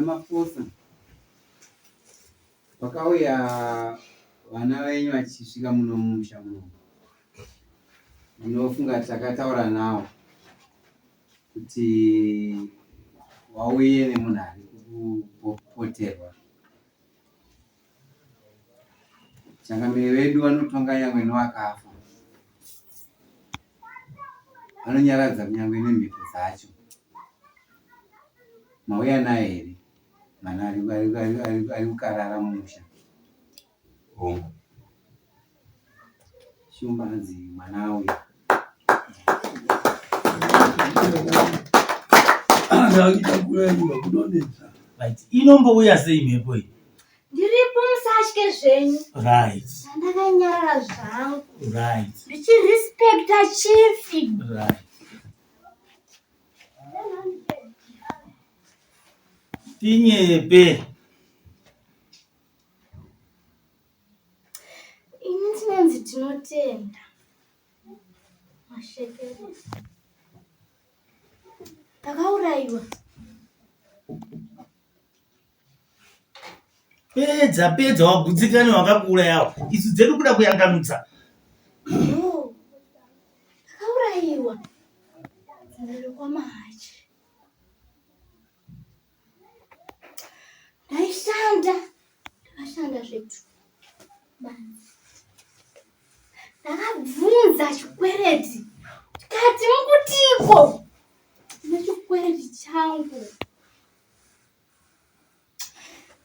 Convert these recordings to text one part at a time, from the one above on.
Mafosa, pakauya vana venyu vachisvika muno mumusha muno, ndinofunga takataura nawo kuti wauye nemunhu ari kupoterwa. Changamire vedu vanotonga nyangwe newakafa, vanonyaradza kunyangwe nemhepo dzacho. Mauya naye here mwana ari kukarara mumusha? Hongu. Shumba hanzi mwana auya. Right. Inombouya sei mhepo iyi? Ndiripo musatye zvenyu. Right. Ndakanyarara zvangu. Right. Ndichirespecta chief. Right. Tinyepe. Ini ndinonzi Tinotenda Mashekeresi. Ndakaurayiwa. Pedza pedza wagutsikana wakakuurayawo. Isu dzedu kuda kuyanganutsa. No. Ndakaurayiwa. Ndiri kwaMahachi. Ndaishanda, ndakashanda zvetu months. Ndakabvunza chikwereti ndikati mukutiko nechikwereti changu.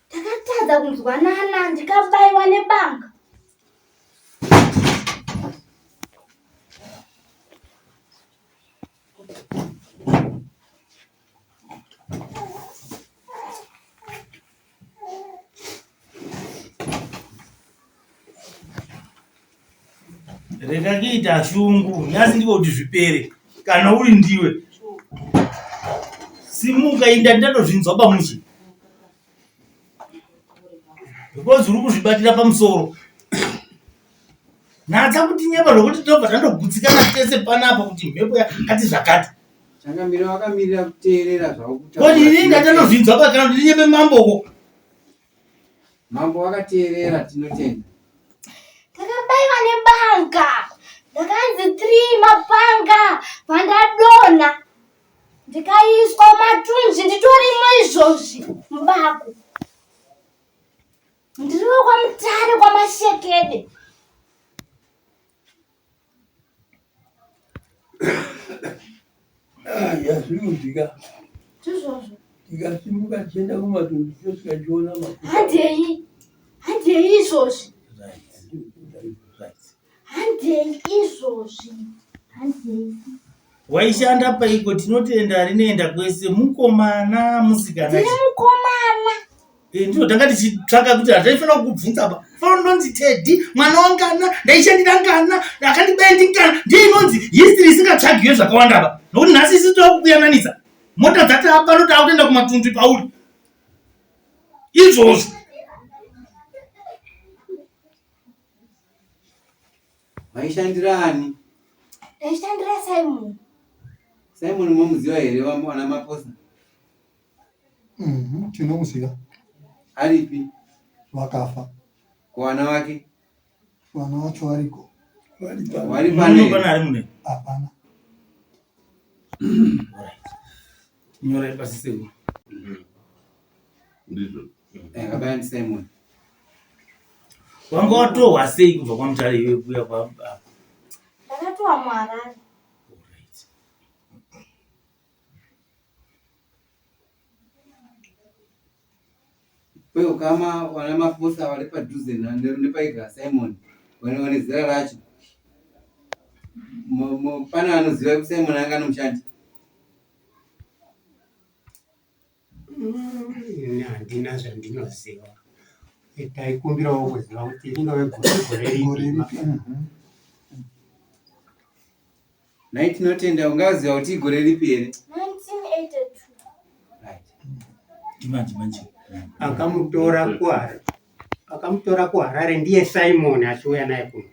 Ndakatadza kunzwanana ndikabaiwa nebanga. Rega kuita shungu nhasi ndiko kuti zvipere kana uri ndiwe simuka inda ndatozvinzwa pamushe because uri kuzvibatira pamusoro Natsa kuti nyeba zvokuti tobva tandogutsikana tese panapa kuti mhepo yakati zvakati. Changamire wakamirira kuteerera zvaukutaura. Kuti ini ndatandozvinzwa pa kana kuti ndinyebe mamboko. Mambo wakateerera tinotenda. Ndakabaiwa nebanga. Ndakanzi 3 mapanga pandadonha. Ndikaiswa matunzvi nditorimo izvozvi mubako. Ndiri wekwaMutare kwaMashekede. Yazvinonzwika. Ndizvozvo. Tikasimuka tichienda kumatunhu tosvika tichiona mafuta. Handei. Handei izvozvi. Handei izvozvi. Handei. Waishanda paiko tinotenda rinoenda kwese mukomana musikana. Ndiri mukomana. Eh, ndizvo tanga tichitsvaka kuti hataifanira kukubvunza apa fano ndonzi teddy mwana wangana ndaishandira ngana akandibaya ndingana ndiyo inonzi history isingatsvagiwe zvakawanda apa nokuti nhasi isi toda kukuyananisa mota dzati apano taakutoenda kumatundu pauri izvozvo Maishandira ani? Ndaishandira Simon. Simon momuziva here vana Maposa? Mhm, tinomuziva. Aripi? Vakafa. Ko vana vake? Vana vacho variko. Vari pane. Pane ari mune? Hapana. Nyorai pasi sekuru. Ndizvo. Akabaya ndi Simon. Wanga watohwa sei kubva kwaMutare iwe kuya kwa Ndakatohwa muHarare. Alright. Kweukama vana Maposa vari padhuze nepaigara Simon vane vane zera racho. Pane anoziva kuti Simon anga anomushandi? Ini handina zvandinoziva. Taikumbirawo kuziva kuti ringave gore Gore ripi. ripi? Mhm. Nhai Tinotenda ungaziva kuti igore ripi here? 1982. Right. Ndimanje manje. Akamutora kuHarare. Akamutora kuHarare ndiye Simon achiuya naye kuno.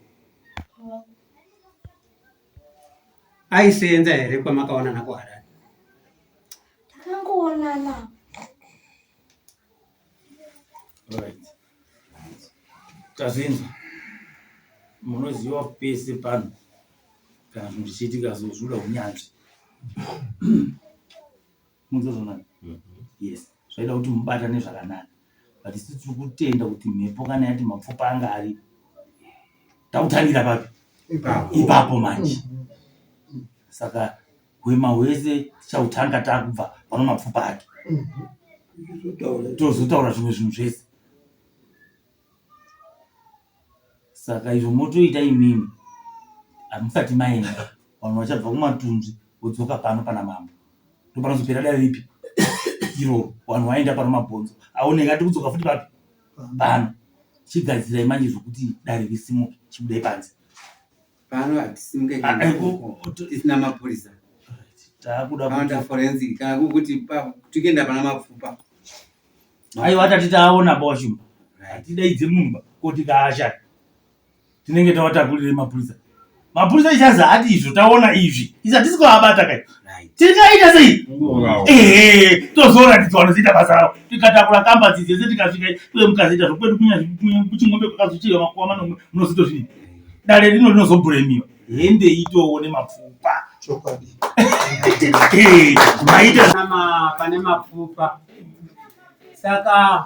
Aiseenza here kwamakaonana kuHarare? Takangoonana. Right. Tazvinzwa. Munoziva pese pano kana zvinhu zvichiitika so zvinoda unyanzvi. Munzwa zvonani? Yes. Zvaida kuti mubatane zvakanaka. But isu tiri kutenda kuti mhepo kana yati mapfupa anga aripo. Takutangira papi? Ipapo manje. Saka hwema hwese tichautanga takubva pano mapfupa ake. Tozotaura zvimwe zvinhu zvese. Saka izvo motoita imimi hamusati maenda vanhu vachabva kumatunzvi vodzoka pano pana mambo ndopanozopera dare ripi iroro vanhu vaenda pano mabhonzo aoneka ati kudzoka futi papi pano chigadzirai manje zvokuti dare risimuke chibudai panze pano hatisimuke Ah, kuenda ikoko tisina mapurisa takuda panoda forensic kana kukuti tikuenda pana mapfupa Aiwa tati taona baba Shumba. Hatidaidze munhu ko tikaashaya. Tinenge tawatakurire mapurisa. Mapurisa ichazi hati izvo taona izvi. Isi hatisi kuabata kai. Tikaita sei? Ehe, tozoratidzwa vanozoita basa ravo. Tikatakura kamba dzese tikasvika uye mukazoita zvokwedu kuchingombe kwakazocheiwa makuva manomwe munozotozvidii? Dare rino rinozobhuremiwa. Hende itoone mapfupa. Chokwadi. Eh, maita Pane mapfupa. Saka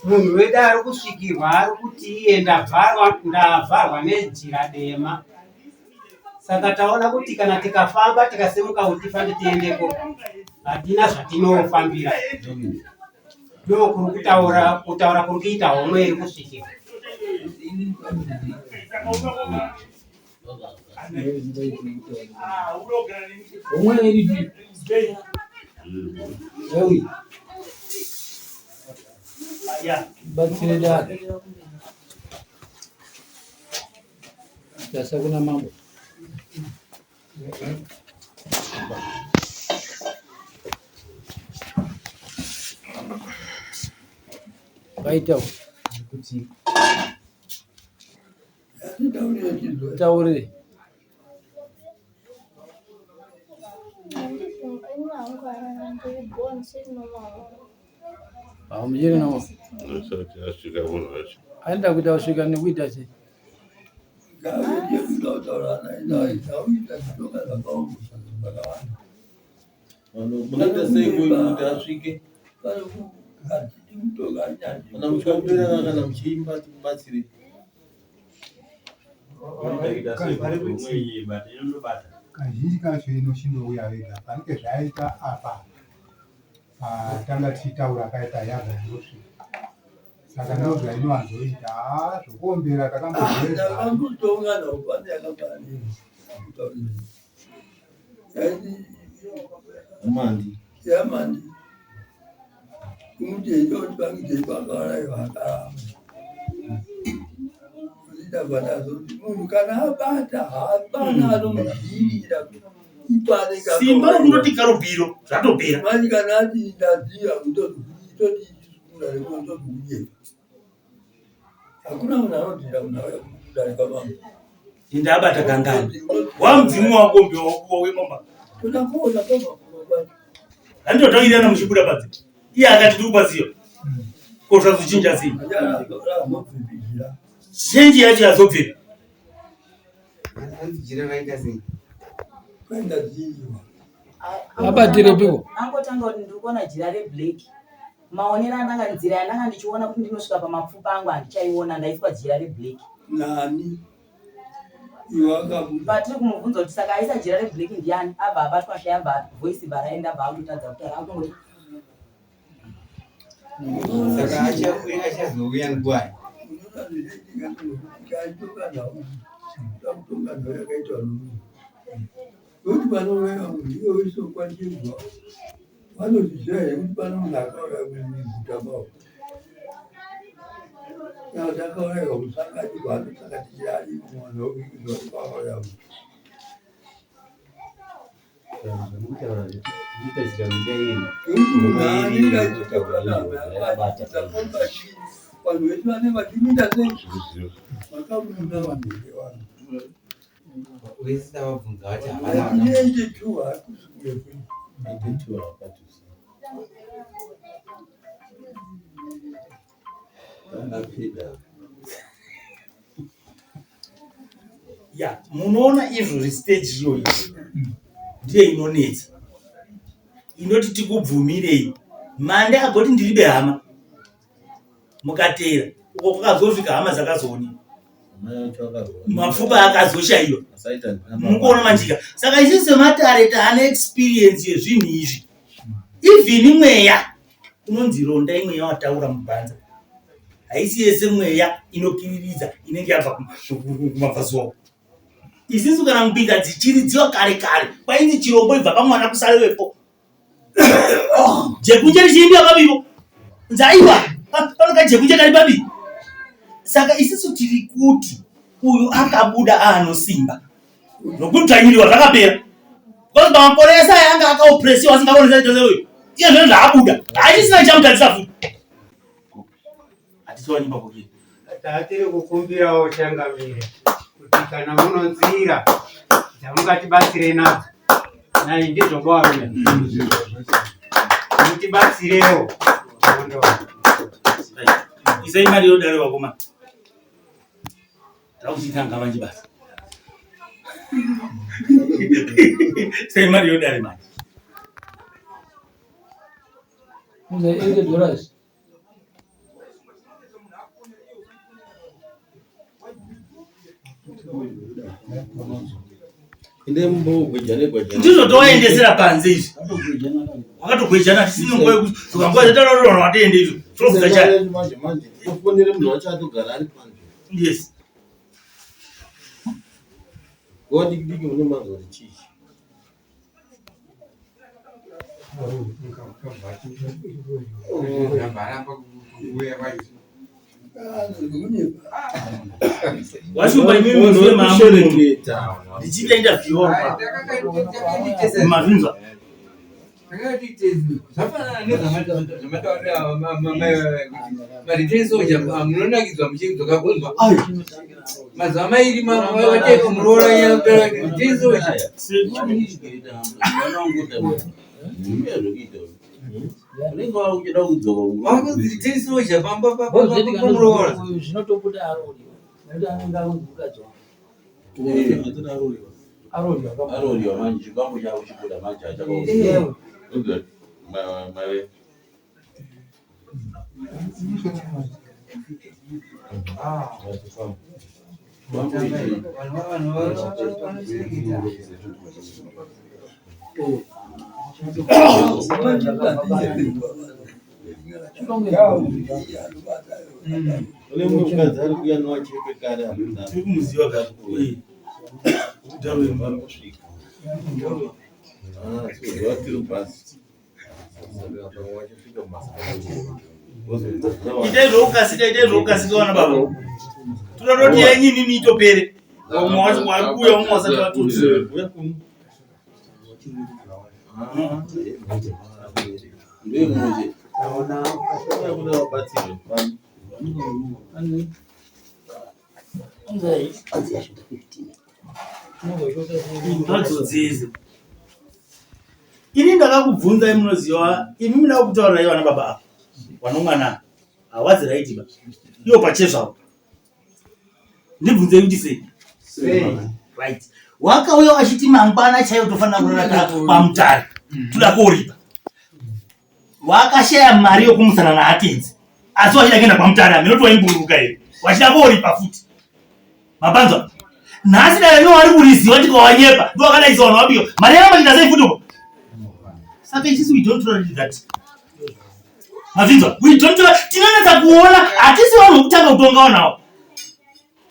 munhu wedu ari kusvikirwa ari kuti iye ndavharwa ndavharwa nejira dema. Saka taona kuti kana tikafamba tikasimuka kuti tifambe tiendeko hatina zvatinofambira. Ndokuri kutaura kutaura kuri kuita homwe iri kusvikirwa. Homwe iripi? Ewi. Batsire dare. Tasa kuna mambo. Vaita kuti taurire. Hamuchiri nawo. Asati asvika munhu wacho. Aenda kuita kusvika nekuita sei? Munoita sei kuti asvike? Kana muchiombera kana muchiimba timubatsire. Kazhinji kacho inochinouya vega panenge zvaita apa patanga tichitaura paya payabva yosvika saka ndozvainowanzoita haa zvokuombera takambozviedza. Mandi. Yamandi. Kumutezo kuti pangite pakauraiwa akaramba. Munhu kana abata hapana anomudzivirira. Simba rokundoti karobhiro zvatopera. Manje kana ati ndaziva kutoti toti kunyepa. Hakuna munhu anodhinda munhu auya kudare kwamambo. Ende abata kangani? Wamudzimu wako mbe wakuwa wemamba. Toda kuona kwamambo kwacho. Handitotawirirana muchibuda panze. Iye akati tiri kupaziva. Ko zvazochinja sei? Azobvipijira. Chenji yacho yazobvepi? Hanzi jira raita sei? Kuenda dziiwa. Abatirepiko? Angotanga kuti ndiri kuona jira reblack. Maonero andanga nzira yandanga ndichiona kuti ndinosvika pamapfupa angu handichaiona ndaiswa jira reblack. Nani? Iwe akabuda. Patiri kumubvunza kuti saka aisa jira reblack ndiani abva abatwa shaya abva voice bva raenda abva akutotadza kutaura akungoti Saka achauya achazouya nguwai? Unoona zvichiitika ndozvokuti aitoka nhau. Takutonga nhau yakaitwa nomunhu. Nokuti panouya munhu iwe woisokwandirwa vanozviziva here kuti pano munhu akauraya muguta mavo. Kana kuti akaurayirwa musangati kwaanotsakatikira arimo vanhu vokuikidzwa kuti kwakauraya munhu. Zvamukutaura zvinotarisira minda yenyu. Nokuti munhu anenge achitaura navanhu vanhu vese vanenge vachimita sei vakabuda vanhu here vanhu. Vese tavabvunza vati havana. 1982 hakusi kure kwedu. Ya, munoona izvozvi stage iyoyi ndiyo inonetsa. Inoti tikubvumirei. Mande agoti ndiribe hama. Mukateera uko kwakazosvika hama dzakazoonekwa. Mapfupa akazoshaiwa. Mukuona manjika. Saka isusu sematare taane experience yezvinhu izvi. Even mweya unonzi ronda imweya wataura mubhanza. Haisi yese mweya inokiriridza inenge yabva kumabvazuva uko. Isisu kana mbinga dzichiridziwa kare kare kwainzi chirombo ibva pamwana kusarewepo. Jekunje richiimbiwa pabivo. Nzaiwa pano kajekunje kari pabi. Saka isisu tiri kuti uyu akabuda aanosimba. Nokudzvanyiriwa zvakapera. Because pamakore ese aya anga akaopresiwa asingakoni saita uyu. Iye zvino zvaabuda. Hachisina chamutadzisa futi. Hatisi wanyimba kupi. Tatiri kukumbirawo changamire kuti kana muno nzira dzamungatibatsire nadzo nai ndizvo barume mutibatsirewo hondo. Isai mari yodaro vakoma. Takuchitanga manje basa. Isai mari yodare manje. Uza $80. Ndizvo towaendesera panze izvi. Wakatogwejana tisina nguva yekuti nguva dzataurwa watoende izvo. Tinobvunza chai. Manje manje tofonere munhu wacho atogara ari panze. Yes. Nguva diki diki munomanzwa kuti chii. Washumba imimi muzive mamu ndichiita interview mazvinzwa Zvafanana nezvamataurira mai kuti mareturn soja munonakidzwa muchidzoka kumba mazuva mairi wateka muroora return soja. Wakunzi return soja pamba pamuroora. Zvinotobuda aroriwa nekuti anenge akunzi mukadzi wangu. Aroriwa manje chikwambo chavo chibuda manje mari. Une mumwe mukadzi ari kuuya newachekwe kare Tiri kumuziva kare. Vari kusvika. Ah, so tiri mubhazi. Itai zvokukasika, itai zvokukasika vana baba. Toda toti yenyu imimi itopere. Vamwe wacho vari kuuya vamwe vasati vatoti. Mbatso dzese. Ini ndakakubvunzai munoziva imi muda kutaurirai vana baba ava vanomwana hawazi right ba iwo pachezvavo ndibvunzei kuti sei right wakauya wachiti mangwana chaiyo tofanira kurara pamutare toda koripa wakashaya mari yokumusana naatenzi asi wachida kuenda kwamutare hameno kuti waimbururuka here wachida koripa futi mapanzwa nhasi dai iwo wari kuriziva tikawanyepa ndo wakadaisa vanhu vabiyo mari yakambachita sei futi uko saka isusu we don't tolerate that mazvinzwa we don't tolerate tinonetsa kuona hatisi vanhu vekutanga kutonga vanhu ava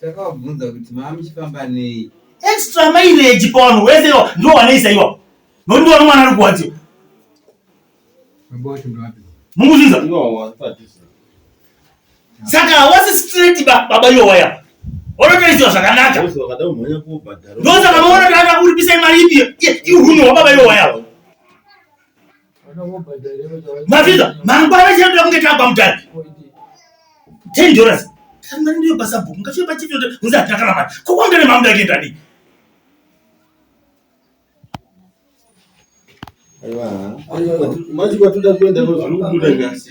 Takavabvunza kuti mava muchifamba nei? Extra mileage pavanhu wese iwa ndo wanoisa iwa nokuti ndiwana mwana ari kuwadziwa. Mukuzvinzwa? Saka hawasi straight ba baba iwo waya. Wanotoisiwa zvakanaka. Ndosaka maona kuti akakuripisa mari ipi ihunhu hwababa iwo waya. Mazvinzwa? Mangwana chinoda kunge tapa mutari. 10 dollars. Mari ndiyo basa bhuku. Ngachiye pachifi yote. Unzi hatina kana mari. Ko kwanga ne mamuda kuenda nei? Aiwa, manje kwatoda kuenda ko zviri kubuda nhasi.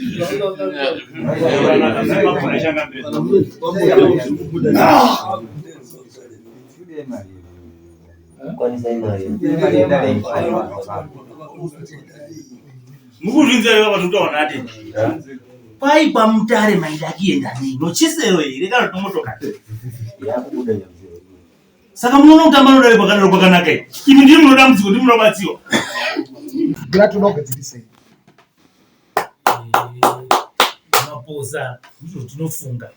Kana mune zvikwambo zviri kubuda nhasi. Mukuzvinzwa here baba zvekutaura nate? Kwai kwaMutare maida kuenda nei? Nochisero here kana kuti motokari? Saka munoona kutamba nodare kwakadaro kwakanaka here? Imi ndimi munoda dambudziko, ndimi munobatsiwa. Glad unogadzirisei. Maposa ndizvo zvitinofunga.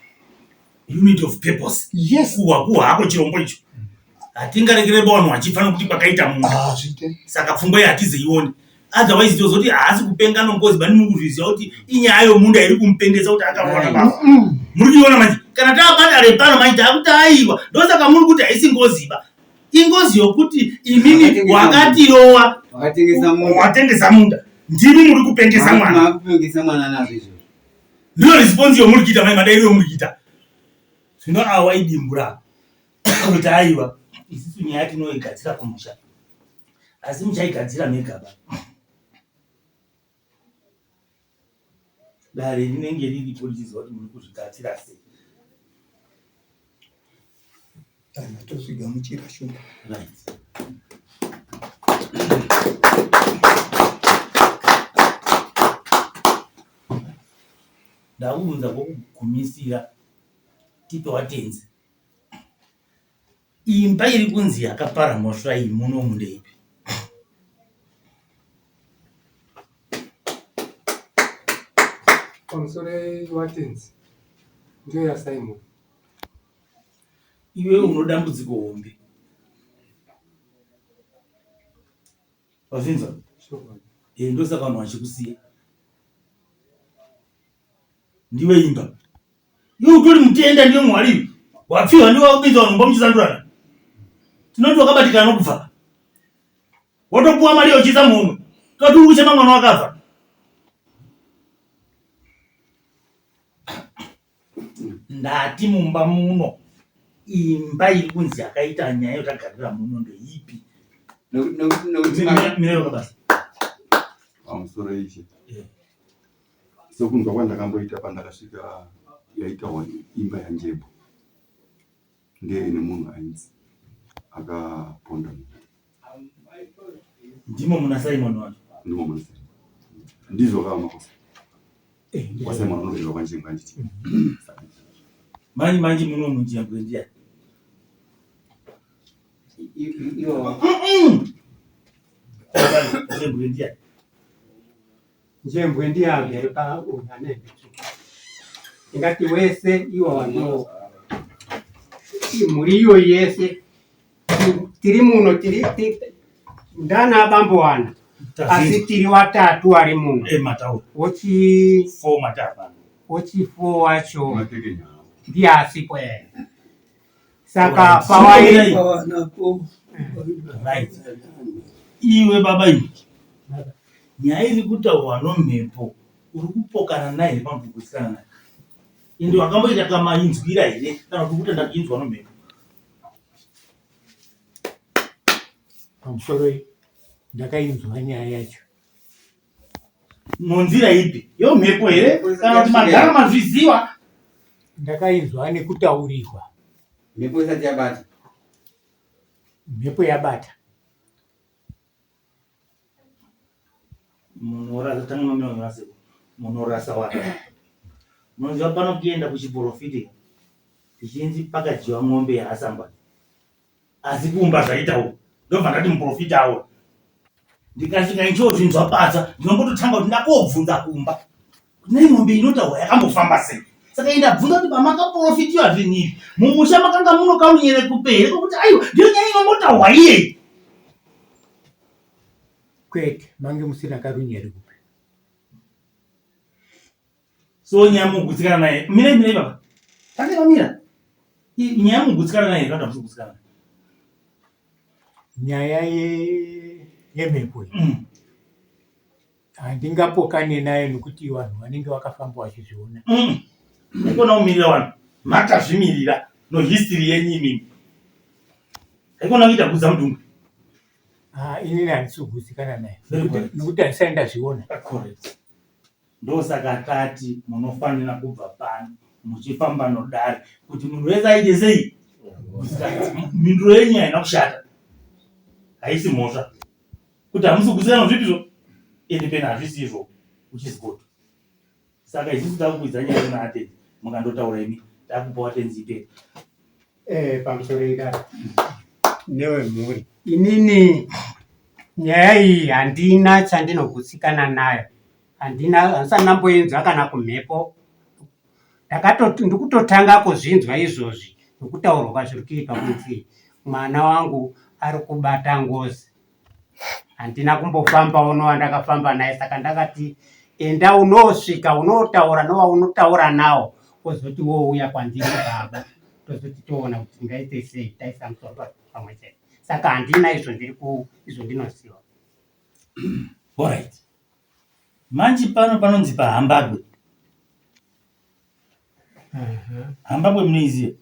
Unit of purpose. Yes. Kuhwa kuhwa hako chirombo icho. Hatingarekere vanhu vachifa nokuti kwakaita munhu. Ah, zviite. Saka pfungwa iyi hatizoioni. Otherwise tozoti haasi kupenga nongozi bani muri kuzviziva kuti inyaya yomunda iri kumupengesa kuti akaona baba. Muri kuiona manje kana taabata repano manje taakuti aiwa ndosaka muri kuti haisi ngozi ba. Ingozi yokuti imimi wakatirowa Wakatengesa munda. watengesa munda ndimi muri kupengesa mwana. Makupengesa mwana nazvo izvozvo. Ndiyo response yomuri kuita mai madairo yomuri kuita. Zvino awa idimbura kuti aiwa isusu nyaya tinoigadzira kumusha asi muchaigadzira mega ba. Dare rinenge riripo richiziva kuti muri kuzvigadzira sei. Tozvigamuchira shuwa. Right. Ndakuunza kwokugumisira tipe watenzi. Imba iri kunzi yakapara mhosva iyi munomu ndeipi? Pamusoro watenzi ndiyo yaSimon. Iwe uno dambudziko hombe. Wazvinzwa? Sure. Eh, ndosaka vanhu vachikusiya. Ndiwe imba. Iwe utori mutenda ndiwe mwari. Wapfiwa ndiwe wakupinza vanhu mumba muchisandurana. Tinoti wakabatikana nokubva. Wotopuwa mari yochiisa muhomwe. Toti uri kuchema mwana wakafa. Ndati mumba muno imba iri kunzi yakaita nyaya yotagarira muno ndeipi? Mirero kabasa. Pamusoro ichi. Sekunzwa kwandakamboita pandakasvika yaitawa imba yaNjebo ndiye ine munhu ainzi akaponda munhu. Ndimo muna Simon wacho. Ndimo muna Simon. Ndizvo kava makosa. KwaSimon unobereka kwaNjebo handiti. Manje manje muno muNjembwe ndiyani? Njembwe ndiyani? Njembwe ndiye agere pauyu ane hembe tsvuku. Ndingati wese iwo wano mhuri iyoyi yese tiri muno tiri ndana bambo wana asi tiri watatu wari muno eh, wochi wochi four wacho ndiye asipo eh. Saka pawai right. Iwe baba iwe nyaya iri kutaurwa nomhepo uri kupokana naye here pamukugutsikana naye ende wakamboita kamainzwira here kana kuti kuti ndakuinzwa nomhepo pamusoro ndakainzwa nyaya yacho Munzira ipi? Yomhepo here kana kuti magara mazviziwa? Ndakainzwa nekutaurirwa. Mhepo isati yabata. Mhepo yabata. Munorasa tanga mamira munorasa wani. Munoziva pano kuenda kuchiporofiti tichinzi pakadyiwa mombe yaasangwa. Asi kumba zvaita uku ndobva ndati muprofita awo ndikasvika ndichozvinzwa patsva ndinombototanga kuti ndakobvunza kumba kuti nei mombe inotaurwa yakambofamba sei saka indabvunza kuti pamakaprofitiwa zvinhu izvi mumusha makanga muno karunyerekupe here kokuti aiwa ndiyo nyaya inombotaurwa iyeyi kwete mange musina karunyerekupe So nyaya mugutsikana naye. Mira mira baba. Tange mamira. Nyaya mugutsikana naye kana kuti kugutsikana. Nyaya ye yemhepo iyi. Handingapokane nayo nekuti vanhu vanenge vakafamba vachizviona. Haikona kumirira vanhu. Makazvimirira no history yenyu imimi. Haikona kuita kudza mudumbu. Ah, inini handisi kugutsikana naye nokuti handisati ndazviona. Correct. Ndosaka tati munofanira kubva pano muchifamba nodare kuti munhu wese aite sei? Mhinduro yenyu haina kushata, haisi mhosva kuti hamusi kugutsikana zvipizvo, ende pena hazvisi izvo, which is good. Saka isusu takukwidza nyaya kuna atenzi, mukandotaura imi takupa watenzi ipepa. Eh, pamusoro idare newemhuri inini nyaya iyi handina chandinogutsikana nayo handina handisati ndamboinzwa kana kumhepo ndakatoti ndikutotanga kuzvinzwa izvozvi nokutaurwa kwazviri kuitwa kunzi mwana wangu ari kubata ngozi handina kumbofambawo nowandakafamba naye saka ndakati enda unosvika unotaura nowaunotaura nawo ozoti wouya kwandiri baba tozoti toona kuti tingaite sei taisa musoro pamwe chete saka handina izvo ndiri ku izvo ndinoziva Alright. Manje pano panonzi paHambagwe. Hambagwe munoiziva?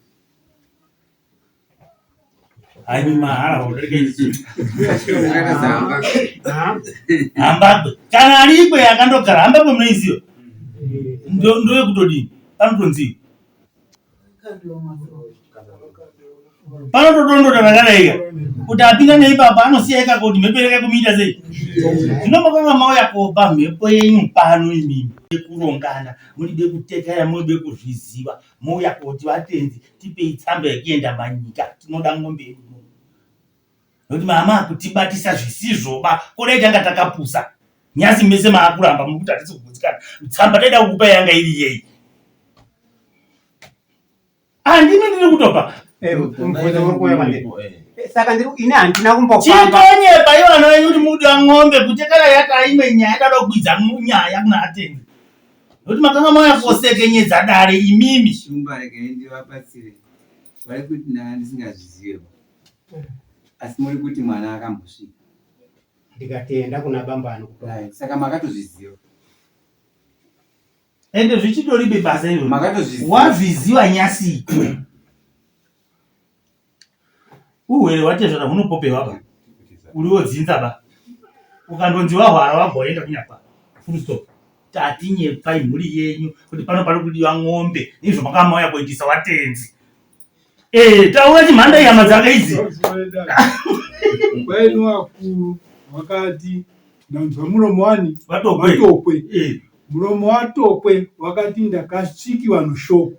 Haimi mahara kudarika ichi. Hambagwe. Kana arikwe akandogara Hambagwe munoiziva? Ndo ndoyekutodini? Panotonzi panotodondora rakadaika kuti apinda neipapa anosiya ikako kuti mhepo ireke kumuita sei zvino makanga mauya kopa mhepo yenyu pano imimi kurongana muride kutekaya muride kuzviziva mouya koti vatenzi tipei tsamba yekuenda manyika tinoda ngombe yedu nokuti mama kutibatisa zvisizvoba kodai tanga takapusa nyasi mese maakuramba muri kuti hatisi kugutsikana tsamba taida kukupa yanga iri yei Handina ndiri kutopa. Eh, mubvunzo uri kuuya kwandiri. Eh, saka ndiri ini handina kumbofamba. Chitonyepa ivo vana venyu kuti muda ng'ombe kuti kana yata imwe nyaya dada kukwidza nyaya kuna atenzi. Nokuti makanga mauya kosekenyedza dare imimi. Shumba regai ndivabatsire. Vari kuti ndanga ndisingazvizive. Asi muri kuti mwana akambosvika. Ndikatenda kuna bambano. Saka makatozviziva. Ende zvichitori bebasa izvo. Makatozviziva. Wazviziva nyasi. Uhwere hwatezvara hunopopewa ba. Uriwo dzinza ba. Ukandonzi wahwara wabva waenda kunyakwa. Full stop. Tati nyepai mhuri yenyu kuti pano pari kudiwa ng'ombe. Izvo makamauya kuitisa watenzi. Eh, taura chimhanda ihama dzake idzi. Kwenu wakuru wakati ndanzwa muromo wani Watokwe. watokwe. Eh. Muromo watokwe wakati ndakasvikiwa noshoko.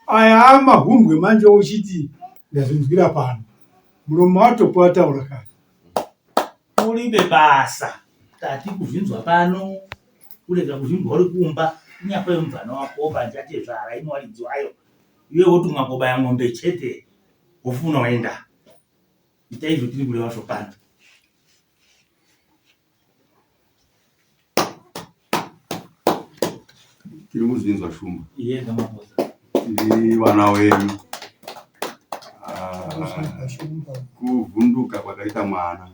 Aya amahumbwe manje uchiti ndazvinzwira pano. Muromo watokwe wataura kare. Uribe basa. Tati kuzvinzwa pano kurega kuzvinzwa uri kumba kunyakwe mubvana wako panjatezvara inowaridzi wayo. Iwe wotumwa kobaya ng'ombe chete wofuna waenda. Ita izvo tiri kureva zvopano. Tiri kuzvinzwa Shumba. Iye Gamaposa. Tiri vana wenyu. Ah, kuvhunduka kwakaita mwana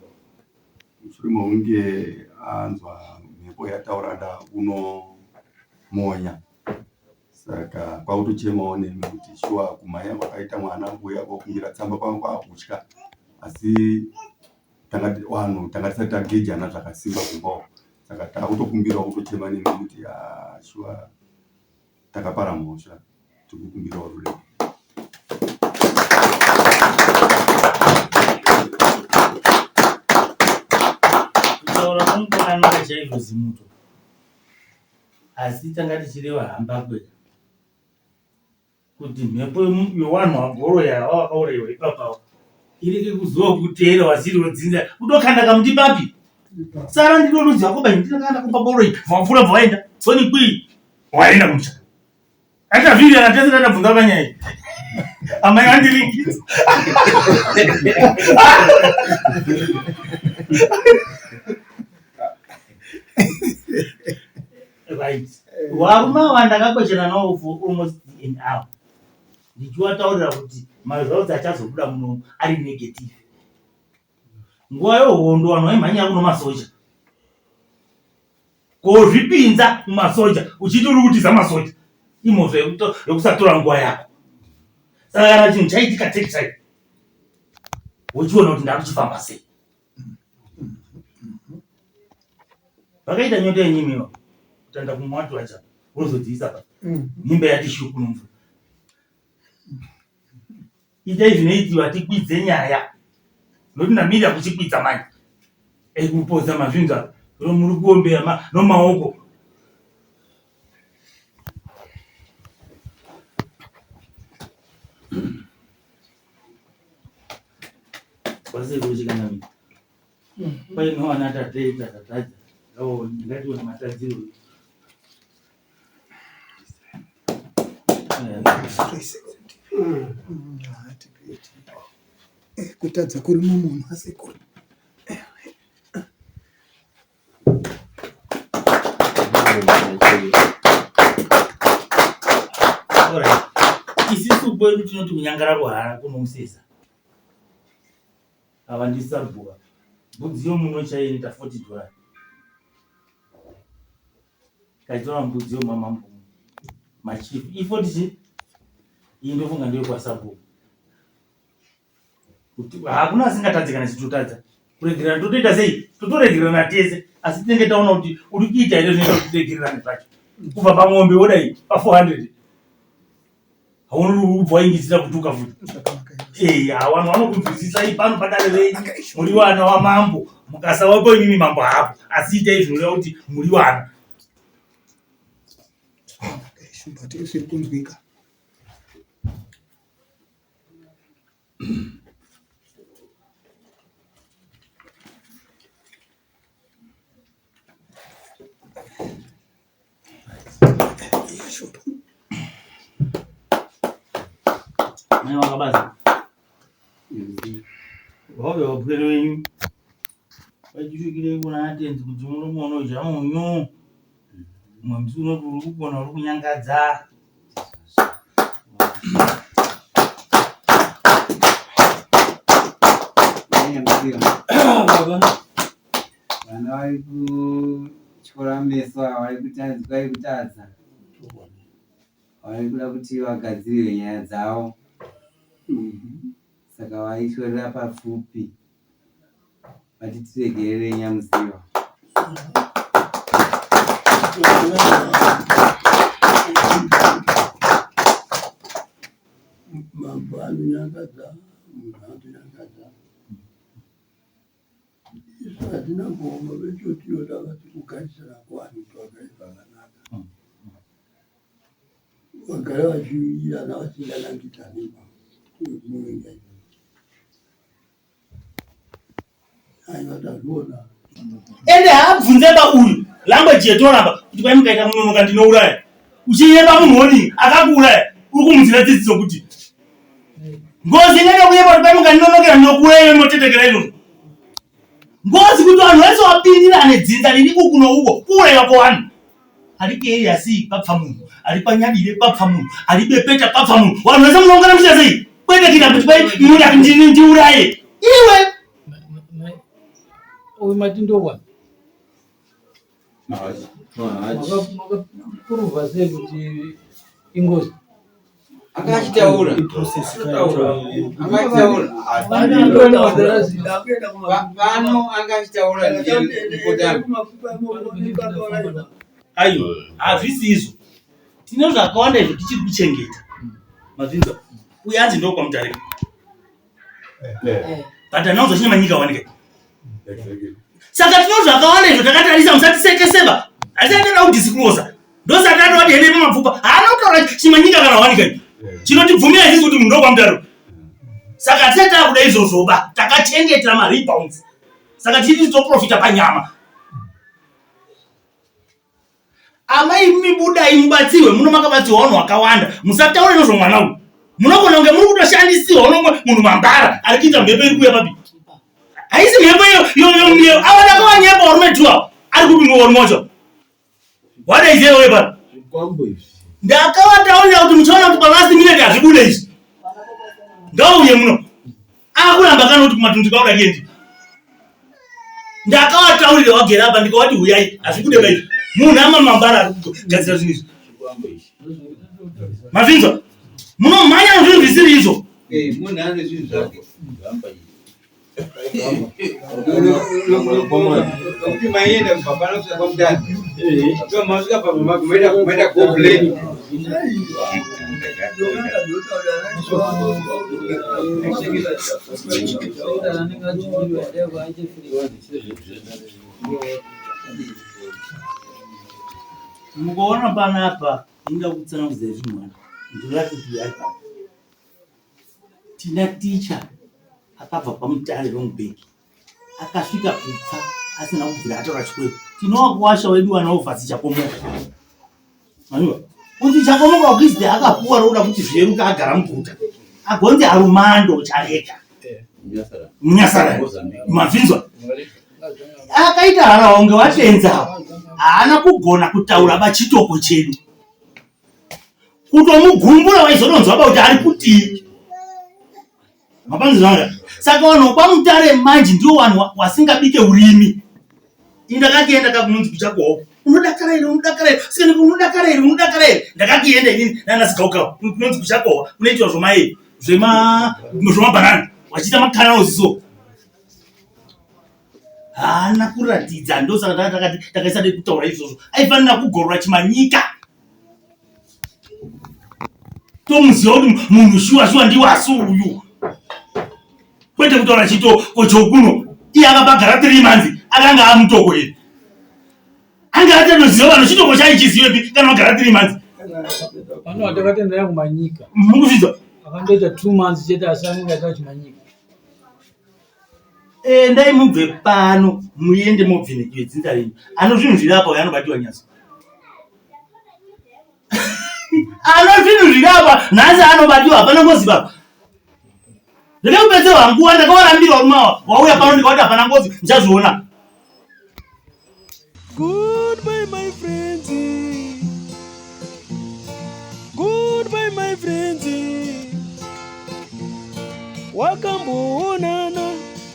mushure mekunge anzwa mhepo yataura nda unomonya Saka kwakutochemawo nemi kuti shuwa kumhanya kwakaita mwana kuuya kokumbira tsamba kwanga kwakutya asi tanga vanhu tanga tisati tagejana zvakasimba kumba uko saka takutokumbirawo kutochema nemi kuti ah, shuwa takapara mhosva tikukumbirawo ruregerero. Kutaura kwangu kwakanaka chaizvo zimuto. Asi tanga tichireva hambakwe kuti mhepo yewanhu wagoroya ava wakauraiwa ipapa ireke kuzokuteera wasiri wedzinza kutokanda kamuti papi sara ndinononzi wakoba ndinakanda kupa boroi vapfuura bva waenda tsoni kwii waenda kumusha Aita video na tese ndabvunza panyaya iyi. Amai vandiringidza. Right. Varume ava ndakakweshana navo for almost an hour. Ndichiwataurira kuti maresults achazobuda muno ari negative. Nguva yehondo vanhu vaimhanyira kuno masoja. Kozvipinza mumasoja uchiti uri kutiza masoja imhosva yekusatora nguva yako. Saka kana chinhu chaitika take time wochiona kuti ndakuchifamba sei. Vakaita nyota yenyimi ivo kutanda kumwa wati wacha wozodziisa pa mimba yati shuku nomvura. Itai zvinoitiwa tikwidze nyaya nokuti ndamira kuchikwidza manje ekupodza mazvinzwa muri kuombera nomaoko. Kwasekuchikanamira painowana tatei takatadza ngatione matadziro. Kutadza kuri mumunhu asekuru. Isisu kwedu tinoti kunyangara kuhara kunousesa. Ava ndisabhuka. Mbudzi yomuno chaiyo inoita 40 dollars. Kaitora mbudzi yomamambo machief. I 40 chi? Iyi ndofunga ndiyo kwasabhuku. Kuti hakuna asingatadzi kana chitotadza. Kuregerana totoita sei? Totoregerana tese asi tinenge taona kuti uri kuita here zvinoita kuti tiregererane zvacho. Kubva pamombe wodai pa 400. Hauni kubva waingidzira kutuka futi. Eh, vanhu vanokunzwisisai pano padare renyu muri vana wamambo mukasavapo imimi mambo hapo asi itai zvinoreva kuti muri vana. Shumba tisiri kunzwika. Mai wakabaza. Vauya vapwere venyu vachisvikire kuna atenzi kuti murume unodya munyu mumwe musi unoti uri kukona uri kunyangadza. Baba. Vana vari kutyora meso ava vari kutadza vari kutadza. Vari kuda kuti vagadzirire nyaya dzavo. Saka vaityorera papfupi. Vati tiregerere Nyamuziva. Mambo anonyangadza, munhu anonyangadza. Isu hatina kuoma vechotinoda vati kugarisana kuvanhu kuti vagare zvakanaka. Vagara vachiwirirana vasinganangidzani kunoinga izvo. Aiwa tazviona. Ende haabvunze ba uyu language yetoramba kuti kwai mukaita munonoka ndinouraya. Uchinyeba munhu wodii akakuuraya uri kumudzira tsitsi dzokuti ngozi inenge kunyeba kuti kwai mukandinonokera ndinokuuraya iwe motetekera izvozvo. Ngozi kuti vanhu vese vapindirane dzinza riri uku nouko kuuraiwa kwevanhu. Ari kuarea C papfa munhu, ari kwaNyadire papfa munhu, ari Bepeta papfa munhu. Vanhu vese munoungana muchiita sei? Kwete kuita kuti kwai munoda kuti ndiuraye iwe. Uyu mati ndowa. Makaprova sei kuti ingozi? Akachitaura. Akachitaura. Pano akachitaura ndikotanga. Aiwa, hazvisi izvo. Tine zvakawanda izvo tichiri kuchengeta. Mazvinzwa? Uye hanzi ndokwaMutarika. But anonzwa chine manyika wanika. Saka tino zvakawanda izvo takatarisa musatisekeseba. Asi atada kudisclose. Ndosaka atova dende pamapfupa. Haana kutaura chimanyika kana wanika. Chinotibvumira isisu kuti munhu ndokwamutaro. Saka hatisati takuda izvozvo ba. Takachengetera ma rebounds. Saka tiri toprofita panyama. Amai imi budai mubatsirwe muno makabatsirwa vanhu vakawanda musataure nezvomwana uyu munogona kunge muri kutoshandisirwa unomwe munhu mambara ari kuita mhepo iri kuuya papi haisi mhepo iyo ava ndakavanyepa varume two ava ari kupi varume wacho wadaizewe pano ndakavataurira kuti muchaona kuti palast minute hazvibude izvi ngauye muno akuramba kana kuti kumatundu kauda kiendi ndakawataurira wagera apa ndikawati huyai hazvikude baizvi munhu amamambara ari kugadzira zvinhu izvi mazvinzwa munomhanya zvinhu zvisiri izvo eh, munhu ane zvinhu zvake. Kuti maienda kubva pano kusvika kwamutare. So masvika pa maenda maenda go plane. Mukaona panapa inoda kutsanangudza izvi mwana ndinoda kuti ari pano. Tina ticha akabva kwaMutare Longbank akasvika kupfa asina kubvira ataura chikwekwe. Tinowakuwasha wedu wanaovhasi Chakomoka. Maniwa. Kunzi Chakomoka ukizde akapuwa roda kuti zvireruke agara muguta. Agonzi Arumando Chareka. Munyasara. Mazvinzwa. Akaita harawa unge watenza. Haana kugona kutaura bachitoko chedu. Kutomugumbura waizononzwa ba kuti ari kutii. Mapanzwa. Saka vanhu kwaMutare manje ndiwo vanhu wasingabike urimi. Indakakienda kakunonzi kuchakoho. Unodakara here unodakara here sikani unodakara here unodakara here ndakakienda inini nana sigauka kunonzi kuchakohwa kunoitwa zvomai zvema zvomabhanana wachiita makanals so haana kuratidza ndosaka takati takaisa nekutaura izvozvo aifanira kugorora chimanyika tomuziva kuti munhu shuwa shuwa ndiwasu uyu kwete kutaura chitoko chokuno iye akapagara 3 months akanga amutoko here anga atanoziva vanhu chitoko chaichizivepi kana wagara 3 months Pano watakatendera kumanyika. Mukuzvidzwa. Akandoita 2 months chete asi anenge aita chimanyika. Endai mubve pano muende mobvenekiwe dzinza renyu. Ano zvinhu zviri apa uyo anobatiwa nyaso. Ano zvinhu zviri apa nhasi anobatiwa hapana ngozi baba. Ndakakupedzerwa nguva ndakawarambira varume ava wauya pano ndikavati hapana ngozi ndichazviona. Goodbye my friends. Goodbye my friends. Wakamboonana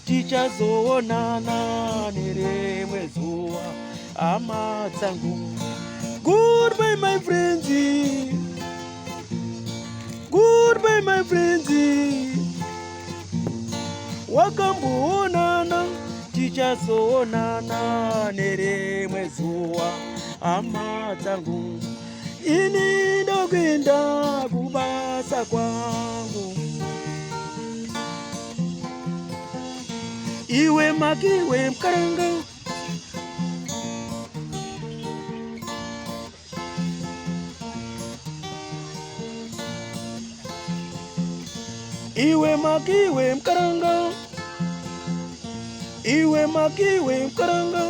tichazoonana nerimwe zuva hama dzangu. Goodbye my friends. Goodbye my friends. Wakamboonana tichazoonana nerimwe zuva hama dzangu. Ini ndokuenda kubasa kwangu. Iwe makiwe mkaranga Iwe makiwe mkaranga Iwe makiwe mkaranga